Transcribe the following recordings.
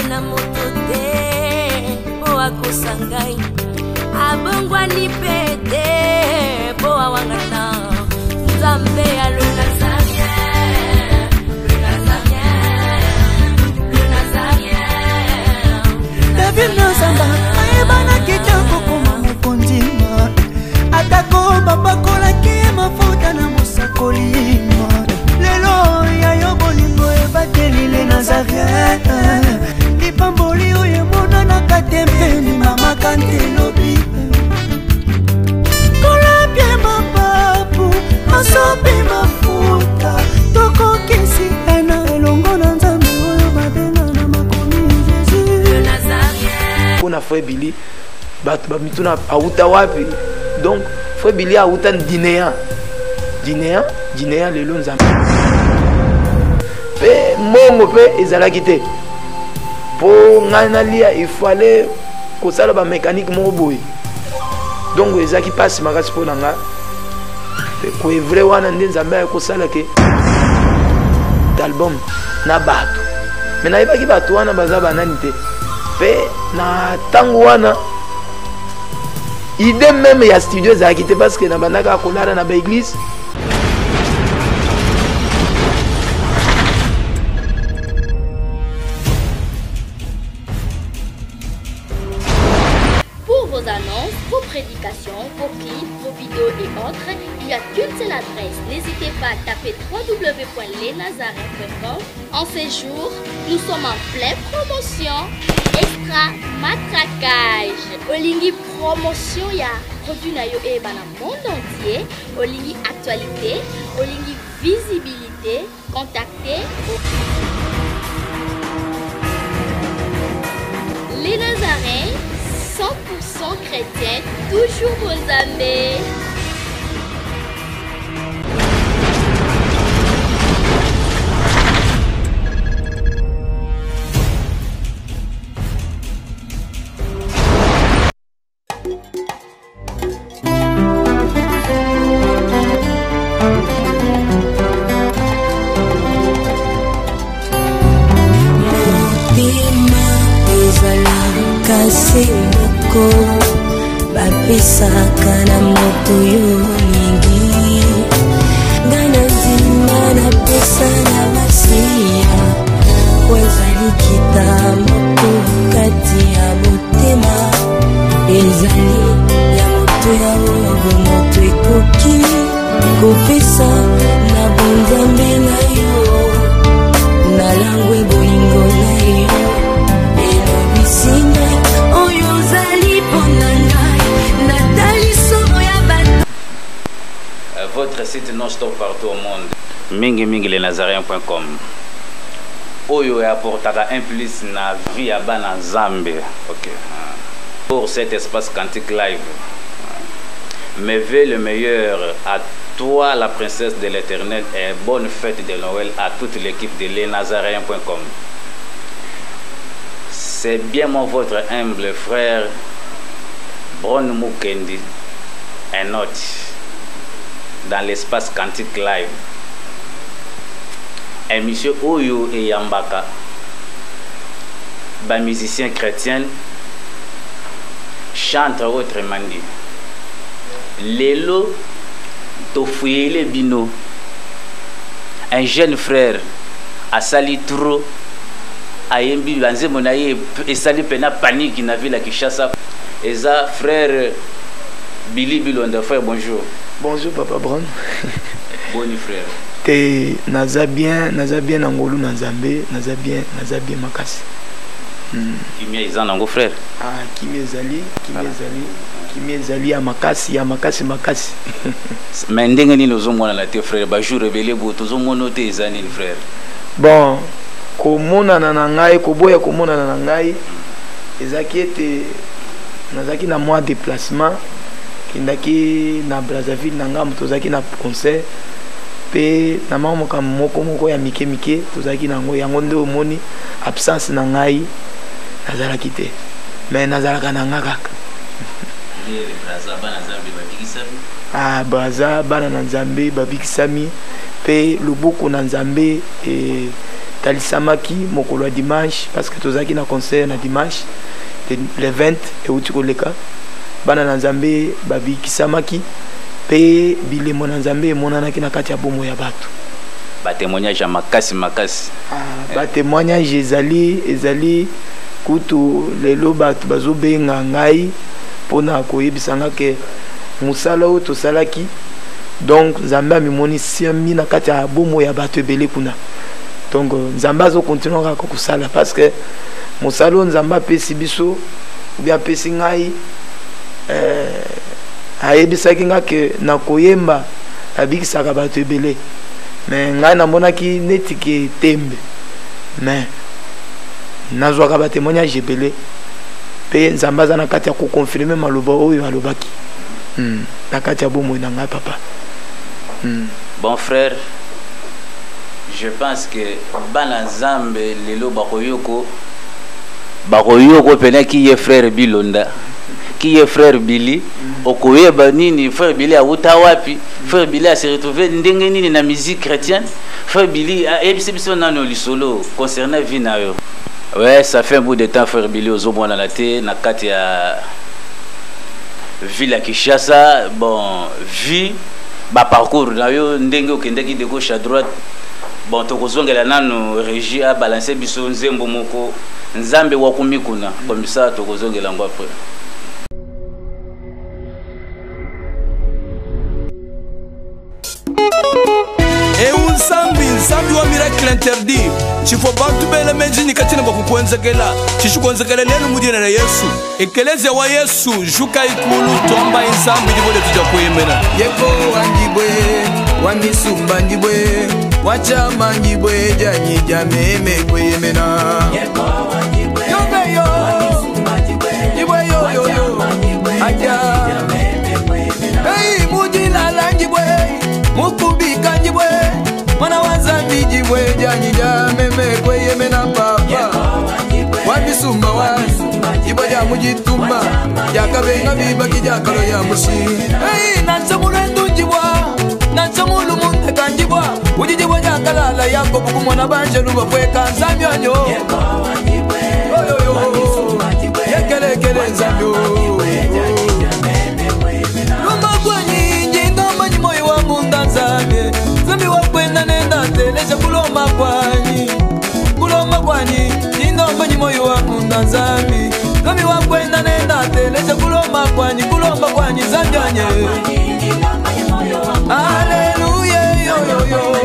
na moto te mpo akosa ngai abongwani mpe te mpo awangana nzambe ya le nazarien le nazarien le nazarien David Nozamba ayebanaki te kokoma mokonzi atako bapakolaki ye mafuta na mosakoli lelo ya yo bolingo ebateli le nazarien lipamboli oyo emonanaka te mpe limamaka nte lobi kolapie mapapu asopi mafuta tokokisi ena elongo na nzambe oyo babenga na makomi jesus mpo na frère Billy bato bamituna awuta wapi donc frère Billy awuta dinéan dinéan dinéan lelo nzambe mpe mbongo mpe ezalaki te mpo ngai nalia il fallait kosala bamécanique moko boye donc ezalaki mpasi makasi mpo na ngai koevre wana nde nzambe aye kosala ke album na bato me nayebaki bato wana baza banani te mpe na ntango wana idée meme ya studio ezalaki te parce que nabandaka kolala na baeglise. Pour vos annonces, vos prédications, vos clips, vos vidéos et autres, il n'y a qu'une seule adresse. N'hésitez pas à taper www.lesnazareens.com. En ces jours, nous sommes en pleine promotion extra matraquage. Olingi promotion ya produit na yo eyebana monde entier. Olingi actualité, olingi visibilité, contactez Les Nazaréens, 100% chrétiens, toujours vos amis. Motema ezalaka se moko bapesaka na moto yo olingi ngai na ndima napesa na masiya po ezali kita moko kati ya motema ezali ya moto ya oyo bomoto ekoki kopesa na bonzambe na yo nalangwe bolingo na yo elobisi ngai oyo ozali mpo na ngai natali solo ya bato. Votre site non stop partout au monde. Mingi mingi lesnazareens.com oyo apportaka un plus na vie ya bana Nzambe. Ok. Pour cet espace quantique live, mes vœux le meilleur à toi la princesse de l'éternel et bonne fête de Noël à toute l'équipe de lesnazareens.com. C'est bien moi votre humble frère Bron Mukendi, un autre dans l'espace quantique live. Émission oyo eyambaka ba musiciens chrétiens chantre autrement dit. Lelo tofuyele bino un jeune frère asali trop ayembi banzembo na ye esali mpena panique na ville ya Kinshasa. Eza frère Billy Bilonda. Frère, bonjour. Bonjour papa Brown. Boni frère. Te naza bien, naza bien na ngolu na Nzambe, naza bien, naza bien makasi. Kimia eza nango frère. Ah, kimia ezali, kimia ezali, kimia ezali ya makasi, ya makasi makasi. Mais ndenge nini ozomonana te frère, ba jour ebele boye tozomona te, eza nini frère? Bon, komonana na ngai, koboya komonana na ngai ezalaki ete nazalaki na mwa déplacement, kendaki na Brazzaville na ngambo, tozalaki na concert pe na mwa makambo moko moko ya mike mike tozalaki nango, yango nde omoni absence na ngai, nazalaki te, mais nazalaka na nga kaka. Ah, Brazza bana na Nzambe babikisami pe loboko na Nzambe e Batalisamaki mokolo ya dimanche, parce que tozalaki na concert na dimanche le 20 euti koleka. Bana na Nzambe babikisamaki mpe bilembo na Nzambe emonanaki na kati ya bomoi ya bato. Batémoignage ya makasi makasi. Ah, batémoignage ezali kutu lelo bato bazobenga ngai mpona koyebisa nga ke mosala oyo tosalaki, donc Nzambe amimonisami na kati ya bomoi ya bato ebele kuna. Donc Nzambe azokontinue kaka kosala, parce que mosala oyo Nzambe apesi biso obi apesi ngai, ayebisaki nga ke nakoyemba abikisaka bato ebele, mais ngai namonaki neti ke tembe, mais nazwaka batémoignage ebele mpe Nzambe aza na kati ya koconfirme maloba oyo alobaki na kati ya bomoi na ngai, papa. Bon frère, je pense que bana Nzambe lelo bakoyoko mpena ki ye frère Bilonda, ki ye frère Billy. Okoyeba nini frère Billy awuta wapi, frère Billy ase retrouve ndenge nini na musique chrétienne. Frère Billy, ayebisi biso nano lisolo concernant vie na yo. Ouais, ça fait un bout de temps, frère Billy, ozomonana te na kati ya ville ya Kinshasa. Bon, vie, baparcours na yo, ndenge okendaki de gauche à droite. Bon, tokozongela nano régie abalance biso nzembo moko, Nzambe wakumi kuna, comme ça tokozongela yango après. Eu Nzambi, Nzambi wa miracle interdit, chifo bantu bele menjini katina bakukwenzekela chishikuenzekela lelu mudina na Yesu, ekelezia wa Yesu juka ikulu twamba Nzambi libole tuja kuyemena. Yeko wangibwe wamisumba ngibwe wachama ngibwe janyi jameme kweyemena. Yobeyo ngibwe yoyoyo aja. Ei mujilala ngibwe mukubika ngibwe mwana wa Nzambi jibwe janyi jameme kweyemena papa wamisumba wa ibwa lya mujitumba lyakabenga bibaki lyakalo ya mushi. Ei nanse mulwendu njibwa nanse mulu munteka njibwa ujijibwa lyakalala Yakobo kumona banjelu bapweka Nzambi anyo oyoyo yekelekele Nzambi lumba kwanyi njingambanyi moyo wa munda Nzambi Nzambi wakwenda nenda teleja kulomba kwanyi kulomba kwanyi njingambanyi moyo wa munda Nzambi Nzambi wakwenda nenda teleja kulomba kwanyi Nzambi anye. Haleluya yoyoyo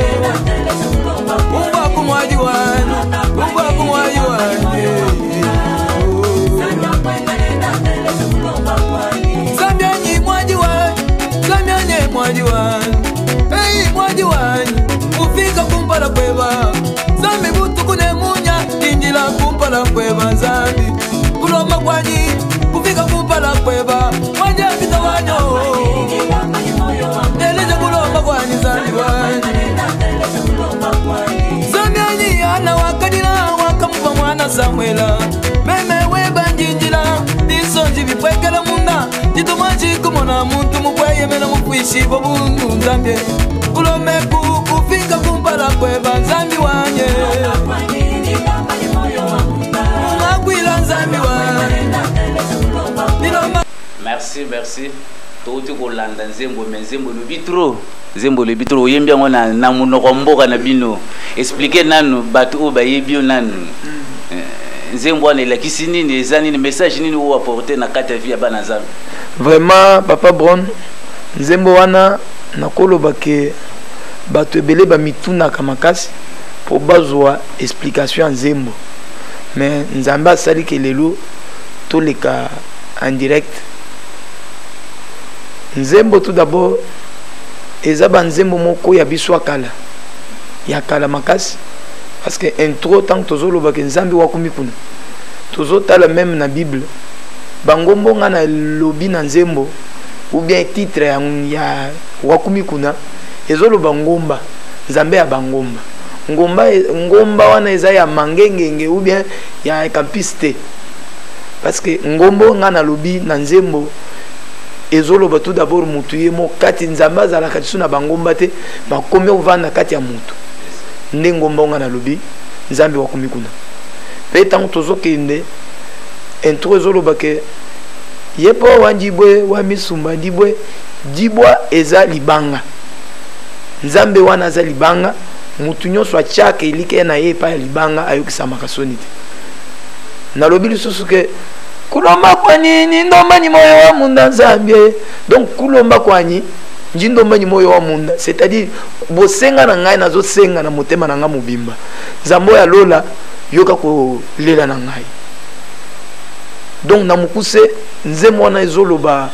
Mungu akumwaji wanu, Mungu akumwaji wanu. Nzambi anyi mwaji wanu, Nzambi anye mwaji wanu. Ei mwaji wanu, ufika kumpala kweba Nzambi butuku ne munya, injila kumpala kweba Nzambi kulomba kwanyi, kufika kumpala kweba mwanja vita wanyo Neleja kulomba kwanyi Nzambi wanyu. Nzambi anyi ana wakadila wakamupa mwana Samuela meme weba njinjila disonji bipwekela munda jitumaji kumona muntu mukweyemela mukwishi bobundu Nzambi kulomeku kufika kumpala kweba Nzambi wanye mungagwila Nzambi wanye Nilomba. Merci, merci. Touti kolanda nzembo, mais nzembo elobi trop, nzembo elobi trop. Oyembi yango na monoko mboka na bino. Explike nanu bato oyo bayebi yo nanu. Nzembo wana elakisi nini, eza nini, message nini oyo aporte na kati ya vie ya bana Nzambe? Vraiment papa Bron, nzembo wana nakoloba ke bato ebele bamitunaka makasi mpo bazwa explication ya nzembo, mais Nzambe asali ke lelo toleka en direct. Nzembo tout d'abord eza banzembo moko ya biso ya kala, ya kala makasi, parce que intro ntango tozolobaka Nzambe wakumi kuna, tozotala même na Bible bangombo nga na lobi na nzembo ou bien titre ya wakumi kuna ezoloba ngomba, Nzambe ya bangomba. Ngomba, ngomba wana eza ya mangengenge ou bien ya campus te, parce que ngombo nga na lobi na nzembo ezoloba tout d'abord mutu ye mo kati. Nzambe azalaka lisusu na bangomba te, bakomi ovanda kati ya mutu nde ngomba nga na lobi Nzambe wakomi kuna. Mpe ntango tozokende, intro ezoloba ke ye mpo wa ndibwe wa misumba ndibwe. Dibwa eza libanga, Nzambe wana aza libanga. Motu nyonso atiaka elike na ye epai ya libanga ayokisamaka soni te. Nalobi lisusu ke kulomba kwani ni ndombani moyo wa munda Nzambe. Donc kulomba kwani nji ndombani moyo wa munda, c'est-à-dire bosenga na ngai, nazosenga na motema na ngai mobimba, Nzambe oyo alola, yoka kolela na ngai. Donc na mokuse, nzembo wana ezoloba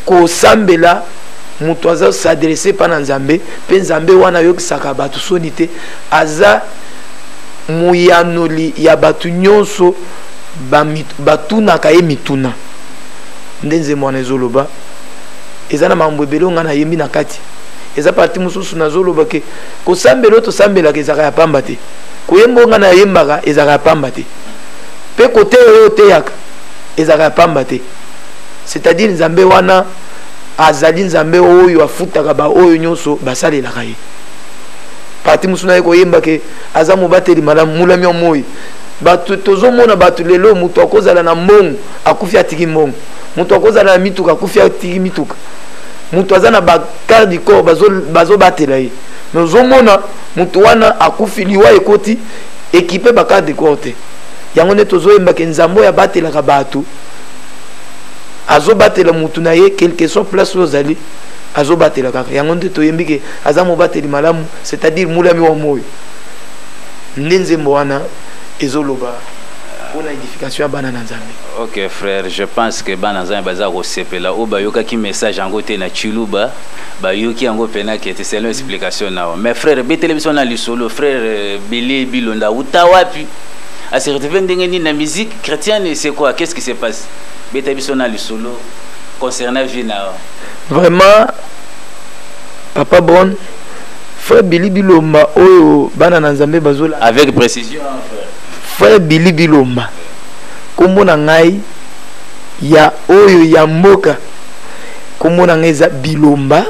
kosambela, moto aza s'adresse epa na Nzambe, mpe Nzambe wana ayokisaka bato soni te, aza moyanoli ya bato nyonso batunaka ye mituna. Nde nzembo wana ezoloba, eza na makambo ebele oyo ngai nayembi na kati. Eza parti mosusu nazoloba ke kosambela oyo tosambelaka ezalaka ya pamba te, koyemba oyo ngai nayembaka ezalaka ya pamba te, mpe koteya oyo oteyaka ezalaka ya pamba te. C'est-à-dire Nzambe wana azali Nzambe oyo afutaka baoyo nyonso basalelaka ye. Parti mosusu naye koyemba ke aza mobateli malamu, molami ya moi. Bato tozomona bato lelo, moto akozala na mbongo akufi atiki mbongo, moto akozala na mituka akufi atiki mituka, moto aza na bagarde du corps bazobatela ye, mais ozomona moto wana akufi, liwa ekoti ekipe bagarde du corps te. Yango nde tozoyembake Nzambe oyo abatelaka bato, azobatela motu na ye quelque soit place oyo ozali, azobatela kaka. Yango nde toyembi ke aza mobateli malamu, c'est-à-dire mulami wa moyo. Nde nzembo wana ezoloba mpona édification ya bana na Nzambe. Ok frère, je pense que bana Nzambe baza kosepela oyo bayokaki message yango te na Chiluba, bayoki yango mpena ke te selon explication na yo. Mais frère, betele biso na lisolo, frère Billy Bilonda uta wapi, a se retrouver ndenge nini na musique chrétienne, c'est quoi, qu'est-ce qui se passe? Beta biso na lisolo concernant vie na yo. Vraiment papa Bon, frère Billy Bilomba oyo bana na Nzambe bazola avec précision, frère. Frère Billy Bilomba, kombo na ngai ya oyo ya mboka, kombo na ngai eza Bilomba,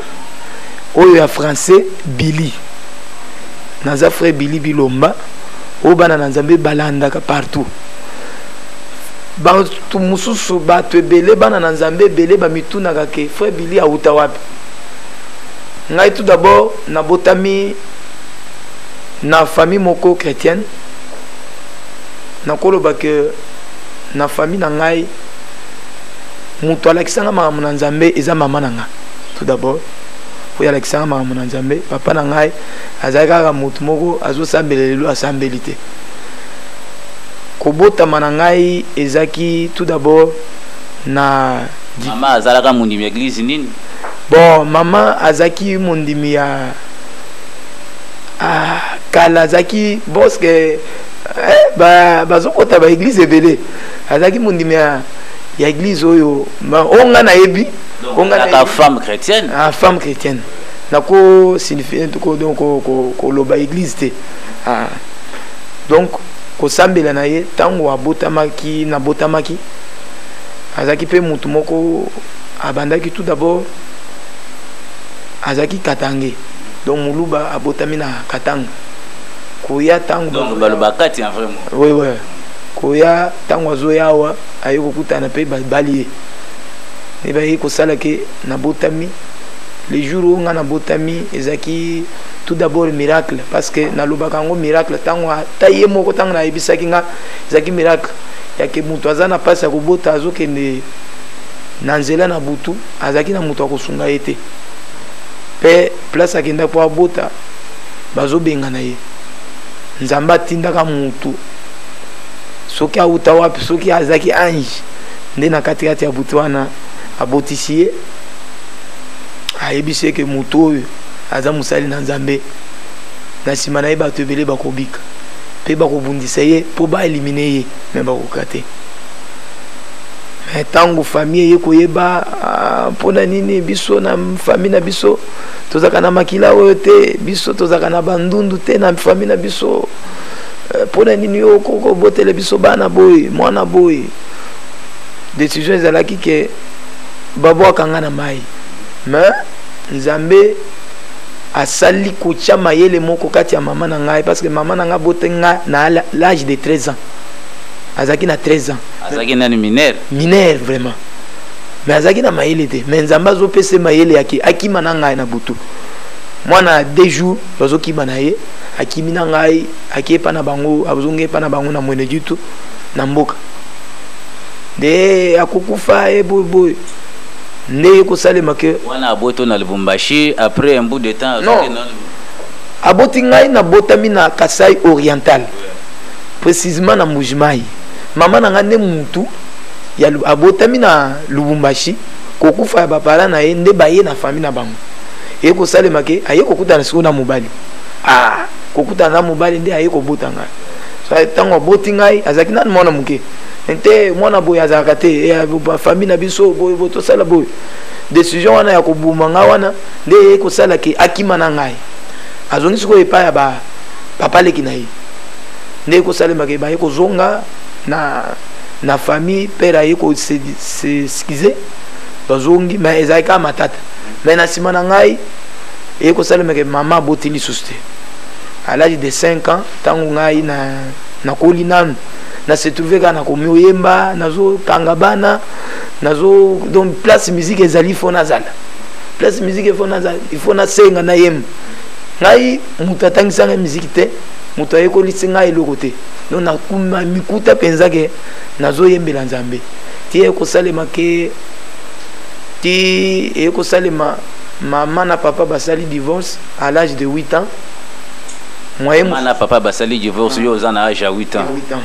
oyo ya français Billy. Naza frère Billy Bilomba oyo bana na Nzambe balandaka partout. Bato mosusu, bato ebele, bana na Nzambe ebele bamitunaka ke frère Billy auta wapi. Ngai tout d'abord nabotami na famille moko chrétienne. Nakoloba ke na famille na ngai moto alakisanga makambo na Nzambe eza mama na nga tout d'abord, oyo alakisanga makambo na Nzambe. Papa na ngai azalaki kaka moto moko azosambela lelo asambeli te. Kobotama na ngai ezaki tout d'abord na mama azalaka mondimi ya église nini? Bon, mama azalaki mondimi ya kala, azalaki boske bazokota ba église ebele, azalaki mondimi ya église oyo oyo nga nayebi. Onga femme chrétienne? Ah, femme chrétienne nako signifie donc koloba église te. Ah. Donc kosambela na ye ntango abotamaki, nabotamaki, azalaki mpe motu moko abandaki tout d'abord azalaki katange, donc moluba abotami na Katanga. Koya ntango donc baloba kati en vraiment. Oui, oui. Koya ntango azoya awa, aye kokutana mpe babali ye, nde baye kosala ke nabotami. Le jour oyo nga nabotami ezalaki tout d'abord miracle, parce que nalobaka yango miracle ntango ata ye moko ntango nayebisaki nga ezalaki miracle yake moto aza na mpasi ya kobota, azokende na nzela na butu, azalaki na moto akosunga ye te, mpe place akendaki mpo abota bazobengana ye. Nzambe atindaka motu soki auta wapi, soki azalaki ange nde na katikati ya butu wana abotisi ye, ayebisi ye ke motu oyo aza mosali na Nzambe, na nsima na ye bato ebele bakobika mpe bakobundisa ye mpo baelimine ye, me bakoka te. Me ntango famille eye koyeba mpona nini biso na famille na biso tozalaka na makila oyo te, biso tozalaka na bandundu te na famille na biso, mpona nini yo okobotela biso bana boye, mwana boye? Décision ezalaki ke babwaka nga na mai, mais Nzambe Asali kotia mayele moko kati ya mama na ngai, parce que mama na ngai abote ngai na l'âge de 13 ans. Azalaki na 13 ans. Azalaki nani, mineur? Mineur vraiment, mais azalaki na mayele te. Mais Nzambe azopesa mayele yake akima na ngai na butu. Mwana ya 2 jours, bazokima na ye, akimi na ngai, aki epa na bango, azongi epa na bango na Mwene Ditu na mboka. Nde akokufa ye boyeboye, nde ye kosalema ke Wana aboto na Lubumbashi, après un bout de temps? Non, aboti ngai, nabotami na Kasai Oriental, précisément na Mbujimai. Mama na ngai nde mutu ya abotami na Lubumbashi. Kokufa ya bapara na ye, nde baye na famille na bango. Eye kosalema ke aye kokutana sikoyo na mobali. Ah, kokutana na mobali, nde aye kobota ngai. So, ntango aboti ngai, azalaki nani mwana moke te. Mwana boye azalaka te. Bafamille na biso boye boye, tosala boye. Décision wana ya koboma ngai wana, nde eye kosala ke akima na ngai, azongi sikoyo epai ya ba papa leki na ye. Nde ekosalemaka baye kozonga na famille, père aye kos'excuser, bazongi, mais ezalaki kaka matata. Mais na nsima na ngai, eye kosalemaka mama aboti lisusu te à l'âge de 5 ans. Ntango ngai na nakoli nanu, na se trouve kaka nakomi oyemba, nazokanga bana, nazo donc place musique ezali, fo nazala place musique, fo nazala, il faut nasenga nayemba. Ngai moto atangisa ngai musique te, moto ayekolisi ngai eloko te. Donc nakuma mikuta mpenza ke nazoyembela Nzambe ti ekosalema ke ti ekosalema mama na papa basali divorce à l'âge de 8 ans. Moyen mama na papa basali divorce, yo oza na âge ya 8 ans? 8 ans.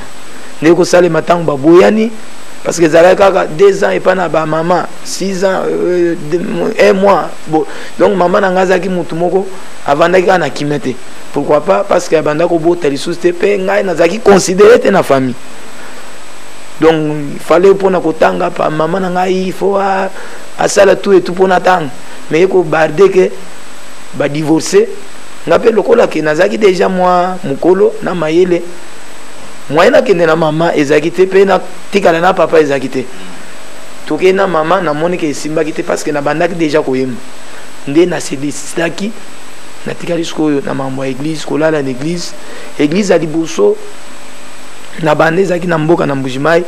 Nde kosalema ntango baboyani, parce que ezalaki kaka 2 ans epai na bamama, 6 ans, 1 mois. Bon, donc mama na ngai azalaki motu moko avandaki kaka na kimia te. Pourquoi pas? Parce que abanda kobota lisusu te, mpe ngai nazalaki considéré te na famille. Donc il fallait mpona kotanga pa mama na ngai, il faut asala tout et tout mpona tanga. Mais ye kobarde ke badivorce nga mpe, lokola ke nazalaki déjà mwa mokolo na mayele, moyen nakende na mama ezalaki te, mpe natikala na papa ezalaki te. Tokei na mama, namoni ke esimbaki te, parce que nabandaki déjà koyemba. Nde nasedisaki, natikali sikoyo na mambo ya église, kolala na église. Église ya liboso na banda ezalaki na mboka na Mbujimai.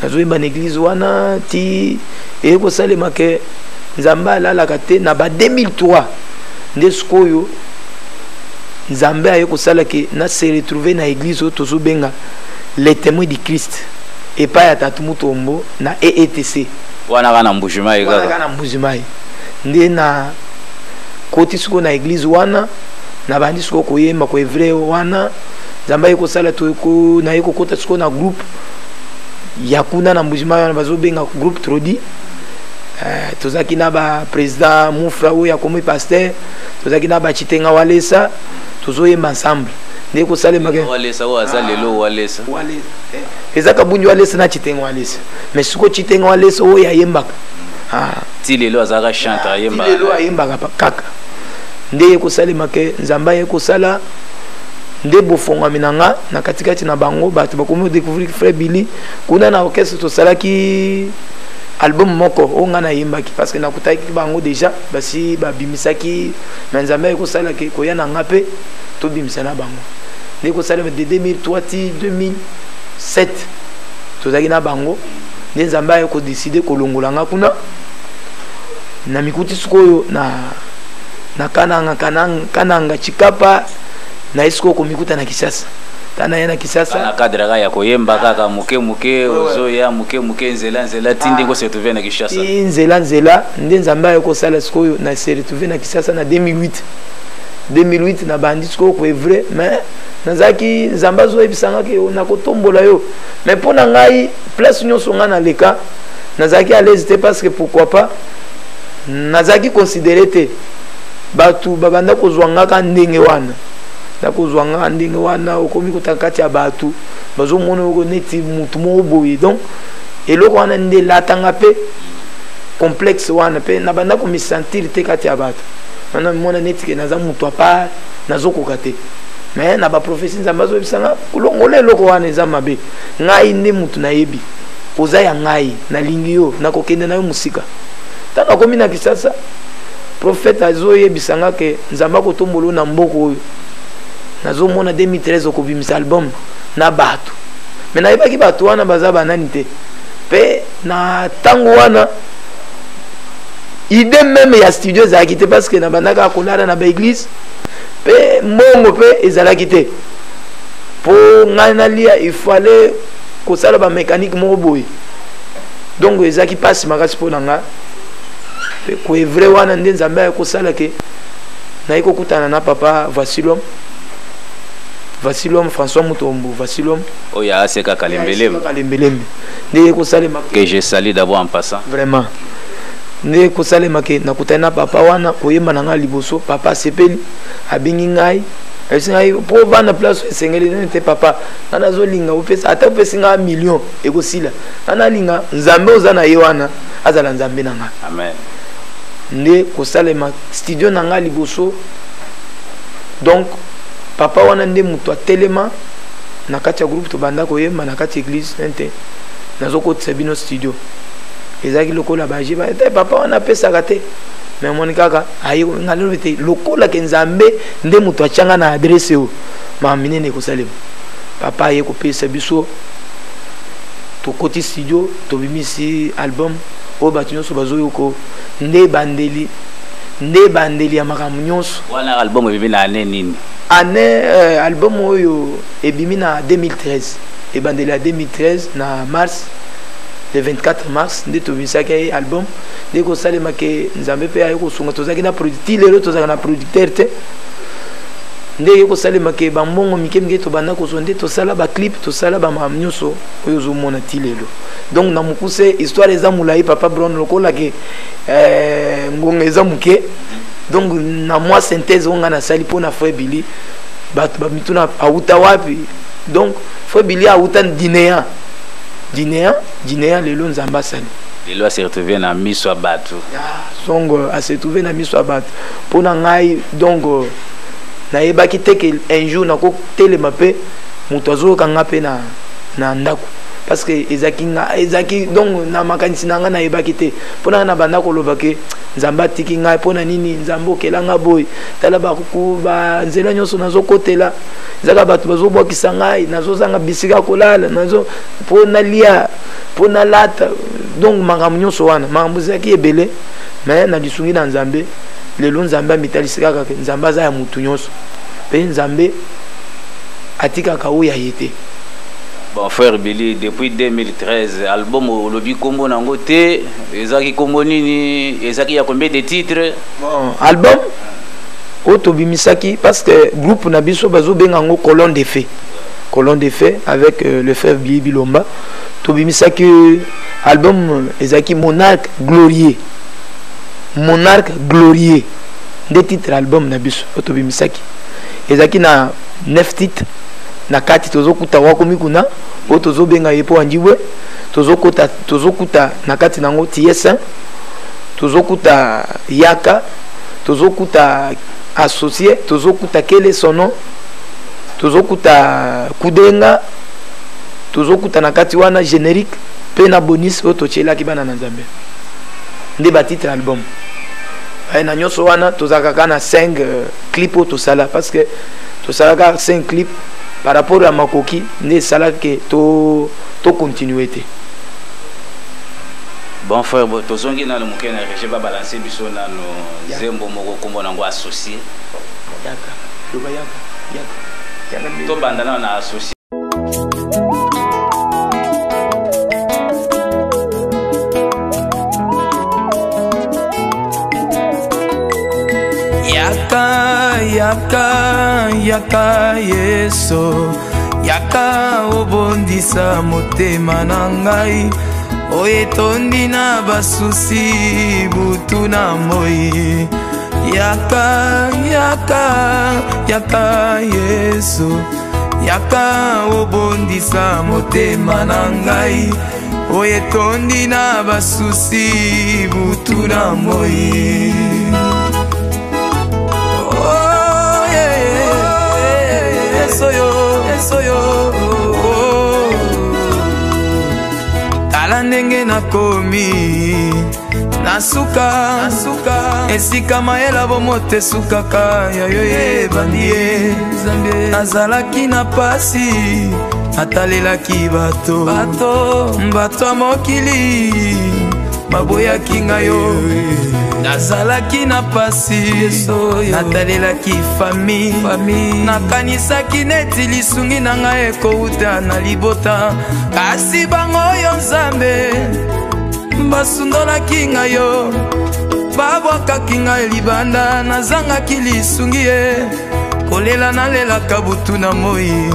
Nazoyemba na église wana ti eye kosalema ke Nzambe alalaka te. Na ba 2003 nde sikoyo Nzambe aye kosala ke na se retrouve na église oyo tozobenga Les Témoins du Christ, epai ya Tatu Mutombo na EETC. Wana kaka na Mbujimai? Wana kaka na Mbujimai. Nde na koti sikoyo na église wana, nabandi sikoyo koyemba, koœuvrer wana. Nzambe aye kosala, naye kokota sikoyo na groupe ya kuna na Mbujimai wana bazobenga groupe Trodi. Tozalaki na baprésident Mufra oyo akomi pasteur, tozalaki na bacitenga Walesa, tozoyemba ensemble. Nde kosalemaka Walesa oyo aza lelo Walesa? Eza Kabunji Walesa na Chitenga Walesa. Mais sikoyo Chitenga Walesa oyo ayembaka. Ah. Ti lelo azalaka chantre, ayembaka? Lelo ayembaka kaka. Nde ye kosalema ke Nzambe aye kosala nde bofongwami na nga na katikati na bango. Bato bakomi kodécouvrir frère Billy kuna na orchestre. Tosalaki album moko oyo ngai nayembaki, parce que nakutaki bango déjà basi babimisaki. Mais Nzambe aye kosala ke koya na nga mpe tobimisa na bango. Nde kosalema de 2003 ti 2007 tozalaki na bango. Nde Nzambe aye kodécider kolongola nga kuna. Na mikuti sikoyo na Kananga, Kananga, Kananga Chikapa. Naye sikoyo komikuta na Kisasa. Ta naye na Kisasa. Na cadre kaka ya koyemba kaka moke moke, ozoya moke moke, nzela nzela, ti ndenge ose retrouve na Kinshasa? Ti nzela nzela, nde Nzambe aye kosala sikoyo na se retrouve na Kisasa na 2008. 2008 nabandi sikoyo koœuvrer, mais nazalaki, Nzambe azoyebisanga ke nakotombola yo. Mais mpo na ngai, place nyonso ngai naleka, nazalaki à l'aise te. Parce que pourquoi pas? Nazalaki considéré te. Bato babanda kozwa ngaka ndenge wana, nakozwa ngaka ndenge wana. Okomi kota kati ya bato, bazomona oko neti mutu moko boye. Donc eloko wana nde elatanga mpe complexe wana, mpe nabanda komisentir te kati ya bato wana. Mona neti ke naza mutu à part, nazokoka te. Mais na baprophétie, Nzambe azoyebisanga kolongola eloko wana, eza mabe. Ngai nde mutu nayebi oza ya ngai, nalingi yo, nakokende na yo mosika. Ntango akomi na Kisasa, Prophète azoyebisa nga ke Nzambe akotombola yo na mboka oyo. Nazomona 2013 okobimisa album na bato. Mais nayebaki bato wana baza banani te. Pe na ntango wana idée meme ya studio ezalaki te parce que nabandaka kolala na baeglise mpe mbongo mpe ezalaki te mpo ngai nalia il fallait kosala bamécanique moko boye donc ezalaki mpasi makasi mpo na ngai mpe koevre wana nde nzambe aye kosala ke naye kokutana na papa vasilom vasilom françois mutombo vasilom oyo aseka kalembelembe kalembelembe nde ekosalema que je salue d'abord en passant vraiment nde ekosalema ke nakutani na papa wana koyemba na ngai liboso papa asepeli abengi ngai ayebisi ngai mpo ovanda place oyo esengeli nini te papa ngai nazolinga opesa ata opesi ngai million ekosila ngai nalinga nzambe oza na ye wana azala nzambe na ngai amen nde kosalema studio na ngai liboso donc papa wana nde moto atelema na kati ya groupe tobanda koyemba na kati ya eglise nte nazokotisa bino studio ezalaki lokola baje te papa wana apesaka te me omoni kaka aye nga lelo te lokola ke nzambe nde moto atyanga na adrese oyo makambo minene ekosalema papa aye kopesa biso tokoti studio tobimisi album oyo bato nyonso bazoyoko nde ebandeli nde ebandeli ya makambo nyonso wana album ebimi na année nini année euh, album oyo ebimi na 2013 ebandeli ya 2013 na mars le 24 mars nde tobimisaki ye album nde kosalema ke nzambe mpe aye kosunga tozalaki na ti lelo tozalaka na producteur te nde eye kosalema ke bambongo mike mike tobanda kozwa nde tosala baclip tosala bamakambo nyonso oyo ozomona ti lelo donc na mokuse histoire eza molai papa bron lokola ke eh, ngonga eza moke donc na mwa synthèse oyo ngai nasali mpo na frère billy bato bamituna awuta wapi donc frère billy awuta dinéa dinéa dinéa lelo nzambe asali lelo ase retrouve na miso ya bato ah, songo ase retrouve na miso ya bato mpo na ngai donc euh, nayebaki te ke un jour nakotelema mpe moto azoyoka nga mpe na, na ndako parce que ezalaki nga ezalaki donc na makanisi na ngai nayebaki te mpo na ngai nabanda koloba ke nzambe atiki ngai mpo na nini nzambe okela nga boye tala banzela nyonso nazokotela ezaka bato bazobwakisa ngai nazozanga bisika kolala nazo mpo nalia mpo nalata donc makambo nyonso wana makambo ezalaki ebele mais na lisungi na nzambe lelo nzambe amitalisi kaka ke nzambe aza ya motu nyonso mpe nzambe atikaka oyo ya ye te bon frère billy depuis 2013 album olobi nkombo na yango te ezalaki nkombo nini ezalaki ya combien de titres bon album oyo tobimisaki parce que groupe na biso bazobenga yango colonne de fait colonne de fait avec euh, le frère billy bilomba tobimisaki euh, album ezalaki monarque glorieux monarque glorieux nde titre album na biso oyo tobimisaki ezalaki na 9 titres na kati tozokuta wakomi kuna oyo tozobenga ye mpo anjibwe tozokuta tozokuta na kati nango tiesa tozokuta yaka tozokuta associé tozokuta kele sono tozokuta kudenga tozokuta na kati wana générique mpe na bonus oyo totyelaki bana na nzambe nde batitre album eh, na nyonso wana tozalaka kaka na 5 euh, clip oyo tosala parce que tosalaka 5 clip par rapport ya makoki nde esalaki ke to tocontinue te bon frère tozongi nano moke na régie babalanse biso nano nzembo moko nkombo nango associé yaka loba yaka yaka tobanda nano na associé Yaka, yaka, yaka Yesu, yaka obondisa motema na ngai oyo etondi na basusi butu na moi. Yaka, yaka, yaka Yesu, yaka obondisa motema na ngai oyo etondi na basusi butu na moi. Oh, yeah, yeah, Yesu yo, Yesu yo, oh. Tala Ndenge nakomi na suka, esika mayela bomoto esukaka, ya yo ebandi ye. Nazalaki na pasi, natalelaki bato, bato ya mokili baboyaki ngai yo. Nazalaki na pasi, natalelaki famille, nakanisaki neti lisungi na ngai ekouta na libota, kasi bango oyo Nzambe basundolaki ngai yo, babwakaki ngai libanda, nazangaki lisungi ye. Kolela nalelaka butu na moi,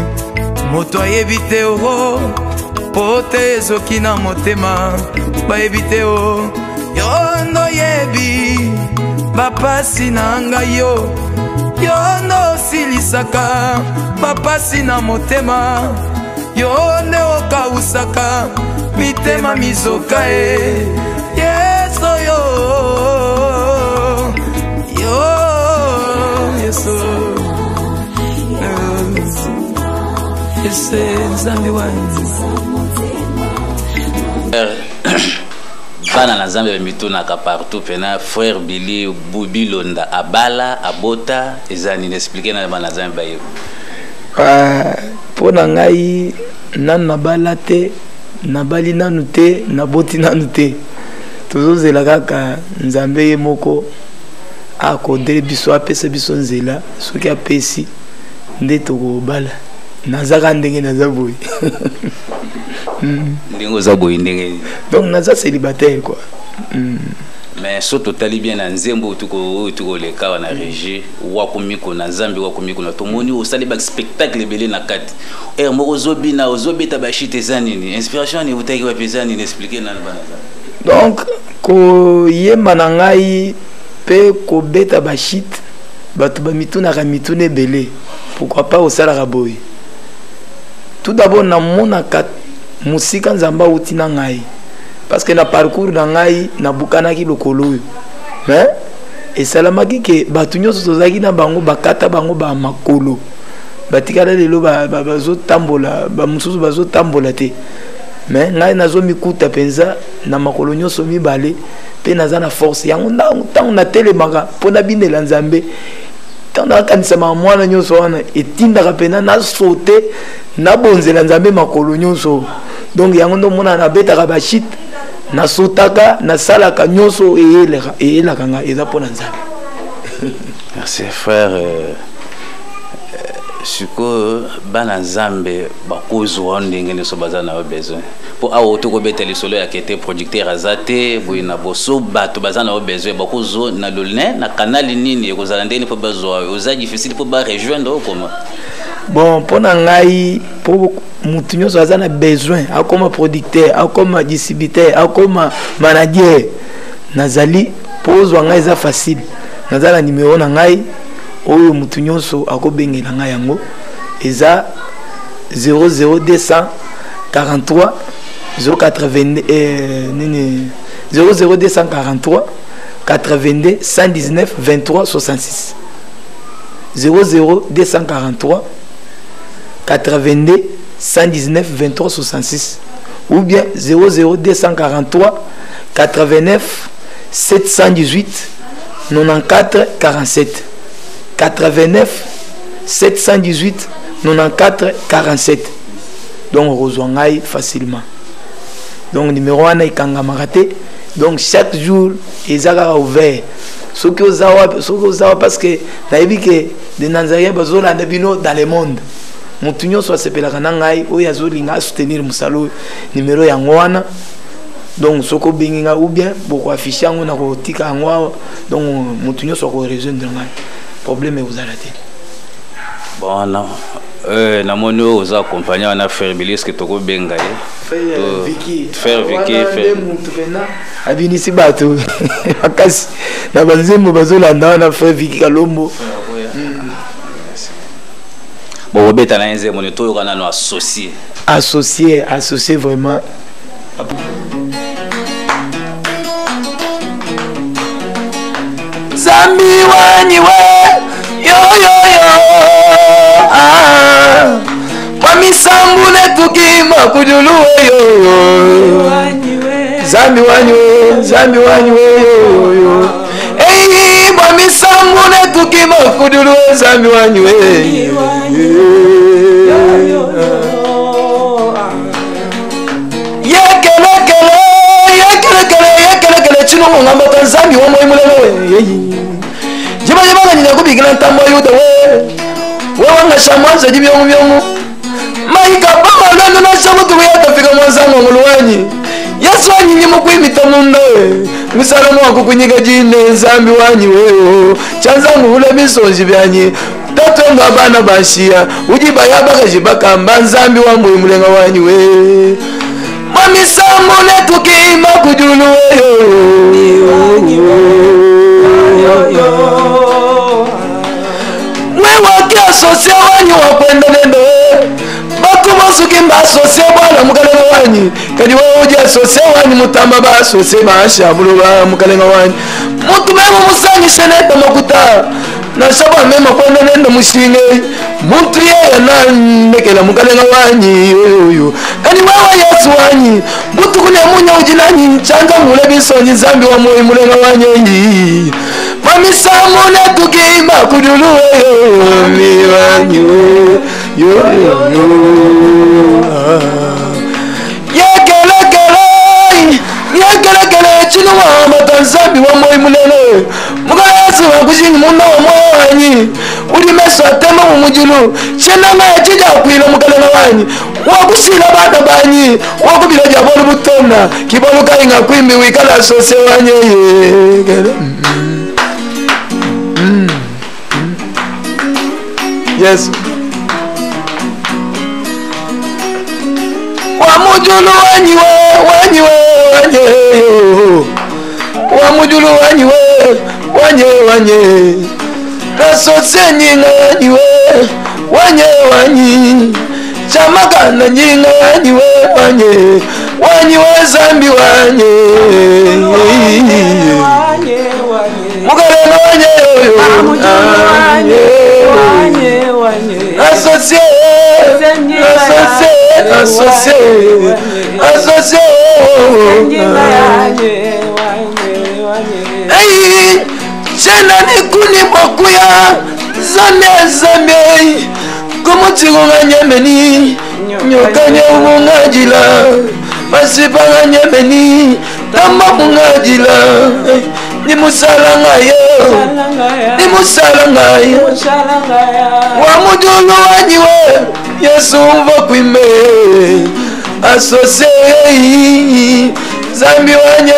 moto ayebi te o, po te ezoki na motema, bayebi te o. Yo ndoyebi bapasi na ngai yo, yo ndosilisaka bapasi na motema, yo nde okausaka mitema mizoka e. Yesu yo, yo Yesu, Yesu Nzambe wangu. Bana na Nzambe bamitunaka partout pena frère Billy Bilonda abala abota eza nini? Expliquer na bana Nzambe bayebi. Mpo na ngai nanu nabala te, nabali nanu te, naboti nanu te. Tozozela kaka Nzambe ye moko akodele biso, apesa biso nzela. Soki apesi nde tokobala. Nazaka ndenge naza boye. Ndenge oza boye ndenge nini? Donc naza célibataire quoi. Mais so totali bien na nzembo oyo tukoleka awa na régie wakumiko na Nzambe wakumiko na tomoni osali ba spectacle ebele na kati. Heure moko ozobina, ozobeta ba shit, eza nini? Inspiration ni eutaki wapi, eza nini? Expliquer nanu bana Nzambe. Donc koyemba na ngai pe kobeta ba shit, bato bamitunaka mituna ebele. Pourquoi pas osalaka boye? Tout d'abord namonaka mosika Nzambe auti na ngai, parce que na parcours na ngai nabukanaki lokolo oyo, mais esalamaki ke bato nyonso tozalaki na bango bakata bango ba makolo, batikala lelo bazotambola, bamosusu bazotambola te, mais ngai nazomikuta mpenza na makolo nyonso mibale mpe naza na force yango. Ntango natelemaka mpo nabinela Nzambe, ntango nakanisama mwana nyonso wana etindaka mpenza nasote nabonzela Nzambe makolo nyonso. Donc yango nde omona nabetaka bashite, nasotaka, nasalaka nyonso eyelaka ngai, eza mpo na Nzambe. Merci frère. Sikoyo bana Nzambe bakozwa ndenge nyonso baza na yo besoin, mpo awa tokobeta lisolo ya kete producteur aza te boye na boso, bato baza na yo besoin bakozwa na lolne na kanali nini, ekozala ndenge mpo bazwa oza difficile mpo barejoindre okoma? Bon, mpo na ngai, mpo motu nyonso aza na besoin akoma producteur, akoma distributeur, akoma manager, nazali mpo ozwa ngai eza facile. Naza na numero na ngai oyo motu nyonso akobengela ngai, yango eza 00243 080 nini 00243 82 119 23 66, 00243 82 119 23 66 ou bien 00243 89 718 94 47, 89 718 94 47. Donc okozwa ngai facilement. Donc numéro wana ekangamaka te, donc chaque jour eza kaka ouvert. Soki oza wapi, soki oza wapi, parce que nayebi ke de Nazarien bazolanda bino dans le monde, motu nyonso asepelaka na ngai oyo azolinga asoutenir mosala oyo, numéro yango wana. Donc soki obengi ngai ou bien bokoaffiche yango na kotika yango awa, donc motu nyonso akorejoindre ngai, problème ekozala te. Bon, non. Namoni oyo oza accompagné wana, frère Billy, est-ce que tokobenga ye? Frère Vicky, frère mutu pena abinisi bato makasi na banzembo bazolanda wana, frère Vicky Kalombo. Bokobeta na ye nzembo ne toyoka nano associé. Associé, associé vraiment. Zambi wanyi we yo yo yo, ah, kwa misambu netukima kujulu we yo. Nzambi wanyi we, Nzambi wanyi we, yo. Ei, bwa misambu netukima kudulu we, Nzambi wanyi we. Yekelekele, yekelekele, yekelekele, chino ngamba Nzambi wa moi mulele. Jiba jiba nganyina kubikila ntambo yuda we. Wewe ngashamwanza jibyongu byongu. Maika baba lwendo nashamutu yatafika mwanzangu nguluwanyi. Yesu wanyinyi mukwimita munda we. Musalomo wakukunyiga jine Nzambi wanyi weyo. Chanzangu ule misonji byanyi. Tatonga abana bashia. Ujiba yabakaji bakamba Nzambi wa mwe mulenga wanyi we. Mwamisambu netukima kujulu weyo. Wewe asosie wanyi wakwenda nende we. Bakumosuki mbasosie bwana mukalenga wanyi. Kadi wewe uje asosie wanyi mutamba basosie basha muluba mukalenga wanyi. Mutu memo musanyishe nenda makuta. Nashaba mema kwenda nenda mushinge. Muntu yeye nandekela mukalenga wanyi uyu. Kadi wewe Yesu wanyi. Mutu kune munya ujinanyi changa mule bisonyi Nzambi wa moyo mulenga wanyi. Mamisamu netukima kudulu weyo miwanyu yo yo yo. Yekelekele yekelekele chino wa matanzambi wa moyo mulele. Mugala Yesu wa kushingi muna wa moyo wanyi. Uri meso atema mu mujulu. Chena nga chija kwila mukalenga wanyi. Wakushila bana banyi. Wakubila jabolu butona. Kibolu kainga kwimbi wikala sose wanyi. Yes. Wamujulu wanyi we, wanyi we, wanye. Wamujulu wanyi we, wanye, wanye. Kasose nyinga wanyi we, wanye, wanyi. Chamaka na nyinga wanyi we, wanye. Wanyi we Zambi wanye. Mukalenga wanye yo. Associé, associé, associé, associé. Hey, chena ni kuni mokuya, zame zame, kumutingo nganyemeni, nyokanye ungajila, masipa nganyemeni, tamba ungajila, ni musala ngayo, ni musala ngayo. Wamujulu wanyi we, Yesu umva kwime, asose Zambi wanye,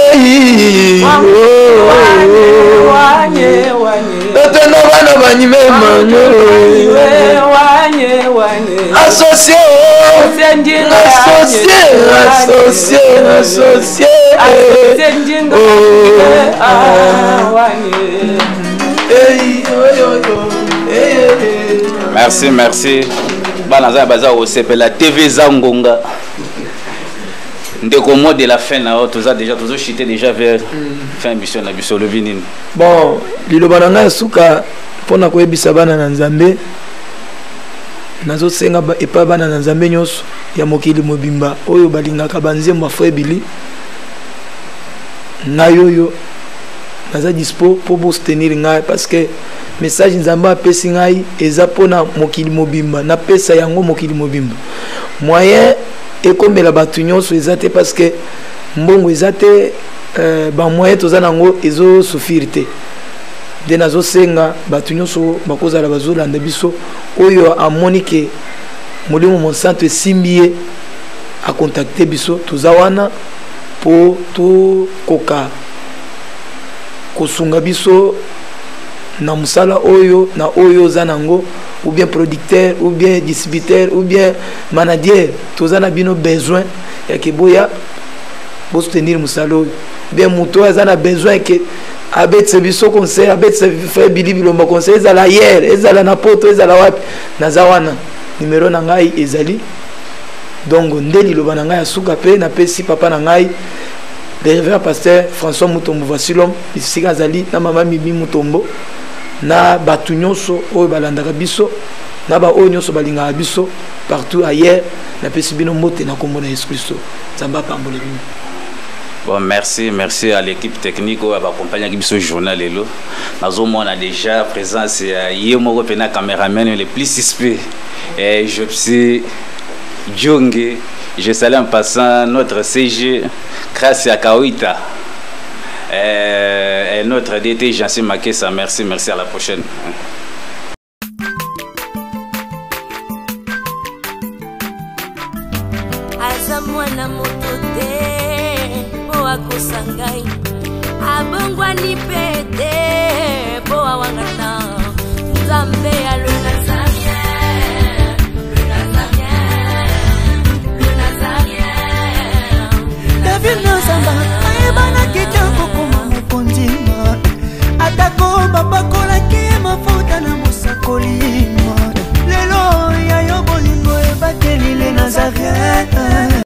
Toteno bana banyi mema, Associé, associé, associé, associé. Merci, merci. Bana za baza osepela TV Zangonga. Ndeko mot de la fin na toza déjà tozo chuter déjà vers fin mission na biso lobi nini. Bon, liloba na ngai suka pona koyebisa bana na Nzambe. Nazosenga epa bana na Nzambe nyonso ya mokili mobimba oyo balingaka banzembo ya Frère Billy. Ngai oyo naza dispo po bo soutenir ngai parce que message Nzambe apesi ngai eza pona mokili mobimba, napesa yango mokili mobimba. Moyen ekomela bato nyonso eza te parce que mbongo eza te, ba moyen toza nango ezo souffrir te. Nde nazosenga bato nyonso bakozala bazolanda biso oyo amoni ke molimo mosantu esimbi ye akontakte biso, toza wana po tokoka kosunga biso na mosala oyo na oyo oza nango, ou bien producteur, ou bien distributeur, ou bien manager, toza na bino besoin ya ke boya bosoutenir mosala oyo. Bien moto oyo aza na besoin ke abetisa biso conseil, abetisa Frère Billy Bilomba conseil, ezala hier, ezala na poto, ezala wapi, naza wana, numéro na ngai ezali. Donc nde liloba na ngai ya suka pe napesi papa na ngai le révérend pasteur François Mutombo Vasilom, esika azali na mama Mimi Mutombo, na bato nyonso oyo balandaka biso, na ba oyo nyonso balingaka biso partout ailleurs, napesi bino mbote na kombo na Yesu Kristo. Nzambe apambole bino. Bon, merci, merci à l'équipe technique oyo baaccompagnaki biso journal lelo. Nazomona déjà présence ya ye moko mpena cameraman le plus suspect, eh, Jopsi Djonge. Je salue en passant notre CG Grâce à Kawita, et notre DT Jansi Makesa. Merci, merci, à la prochaine. Aza mwana moto te mpo akosa ngai, abongwani mpe te mpo awangana Nzambe ya le Nazarien, le Nazarien, le Nazarien. David Nazamba.